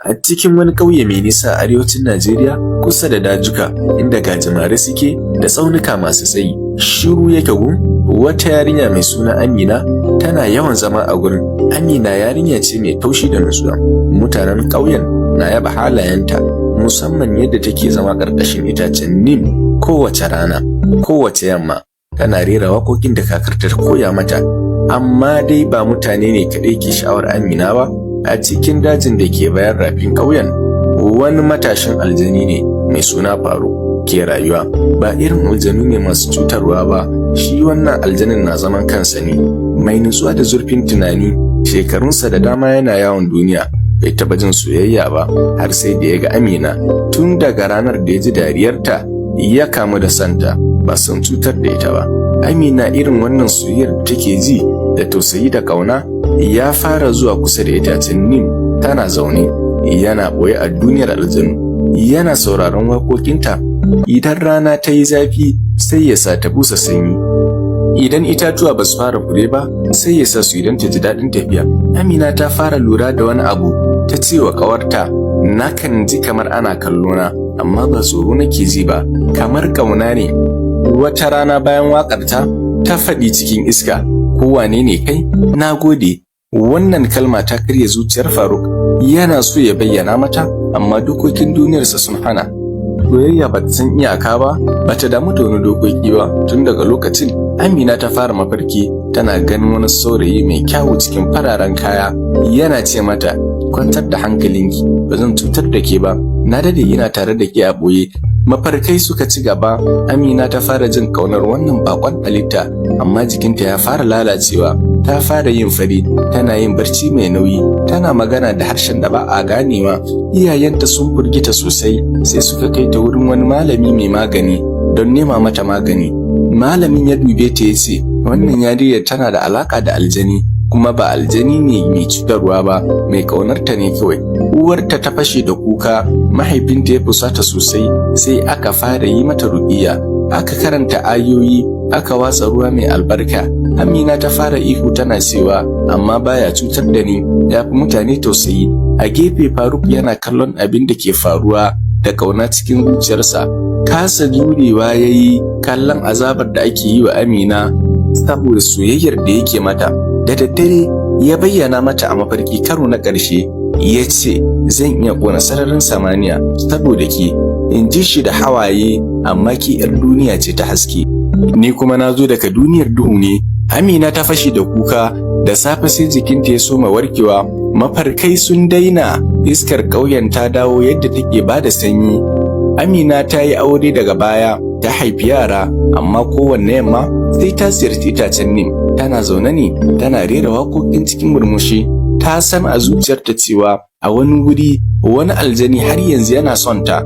A cikin wani ƙauye mai nisa a arewacin Najeriya, kusa da dajuka inda gajimare suke da tsaunuka masu tsayi, shiru yake gum, wata yarinya mai suna Amina tana yawan zama a gurin. Amina yarinya ce mai taushi da nutsuwa. Mutanen ƙauyen na yaba halayenta, musamman yadda take zama ƙarƙashin itacen neem kowace rana, kowace yamma, tana rera waƙoƙin da kakarta ta koya mata. Amma dai ba mutane ne kaɗai ke sha'awar Amina ba. A cikin dajin da ke bayan rafin ƙauyen, wani matashin aljani ne mai suna Faruk ke rayuwa. Ba irin aljanu ne masu cutarwa ba, shi wannan aljanin na zaman kansa ne, mai nutsuwa da zurfin tunani. Shekarunsa da dama yana yawon duniya, bai taɓa jin soyayya ba har sai da ya ga Amina. Tun daga ranar da ya ji dariyarta, ya kamu da santa, ba son cutar da ita ba. Amina irin wannan soyayyar da take ji da tausayi da ƙauna, ya fara zuwa kusa da itacen neem tana zaune, yana ɓoye a duniyar aljanu, yana sauraron waƙoƙinta. Idan rana ta yi zafi, sai ya sa ta busa sanyi. Idan itatuwa ba su fara fure ba, sai ya sa su idan ta ji daɗin tafiya. Amina ta fara lura da wani abu. Ta ce wa ƙawarta, "Nakan ji kamar ana kallona, amma ba tsoro nake ji ba, kamar ƙauna ne." Wata rana bayan waƙarta, ta faɗi cikin iska, "Ko wane ne kai, na gode." Wannan kalma ta karya zuciyar Faruk. Yana so ya bayyana mata, amma dokokin duniyarsa sun hana. Soyayya ba ta san iyaka ba, ba ta damu da wani dokoki ba. Tun daga lokacin, Amina ta fara mafarki, tana ganin wani saurayi mai kyawu cikin fararen kaya yana ce mata, "Kwantar da hankalinki, ba zan cutar da ke ba, na dade ina tare da ke a ɓoye." Mafarkai suka ci gaba. Amina ta fara jin ƙaunar wannan bakon halitta, amma jikinta ya fara lalacewa. Ta fara yin fari, tana yin barci mai nauyi, tana magana da harshen da ba a ganewa. Iyayenta sun firgita sosai, sai suka kai ta wurin wani malami mai magani don nema mata magani. Malamin ya dube ta ya ce, "Wannan yarinyar tana da alaka da aljani, kuma ba aljani ne mai cutarwa ba, mai ƙaunarta ne kawai." Uwarta ta fashe da kuka, mahaifinta ya fusata sosai. Sai aka fara yi mata ruƙiyya, aka karanta ayoyi, aka watsa ruwa mai albarka. Amina ta fara ihu tana cewa, "Amma baya cutar da ni, ya fi mutane tausayi." A gefe, Faruk yana kallon abin da ke faruwa da ƙauna cikin zuciyarsa. Kasa jurewa ya yi kallon azabar da ake yi wa Amina saboda soyayyar da yake mata. Da daddare ya bayyana mata a mafarki karo na ƙarshe, ya ce, "Zan iya ƙona sararin samaniya saboda ki," in ji shi da hawaye, "amma ki 'yar duniya ce ta haske, ni kuma na zo daga duniyar duhu ne." Amina ta fashe da kuka. Da safe sai jikinta ya soma warkewa, mafarkai sun daina, iskar ƙauyen ta dawo yadda take ba da sanyi. Amina ta yi aure daga baya, ta haifi yara, amma kowanne yamma sai ta ziyarci itacen neem. Tana zaune ne tana rera waƙoƙin cikin murmushi. Ta san a zuciyarta cewa a wani wuri wani aljani har yanzu yana son ta.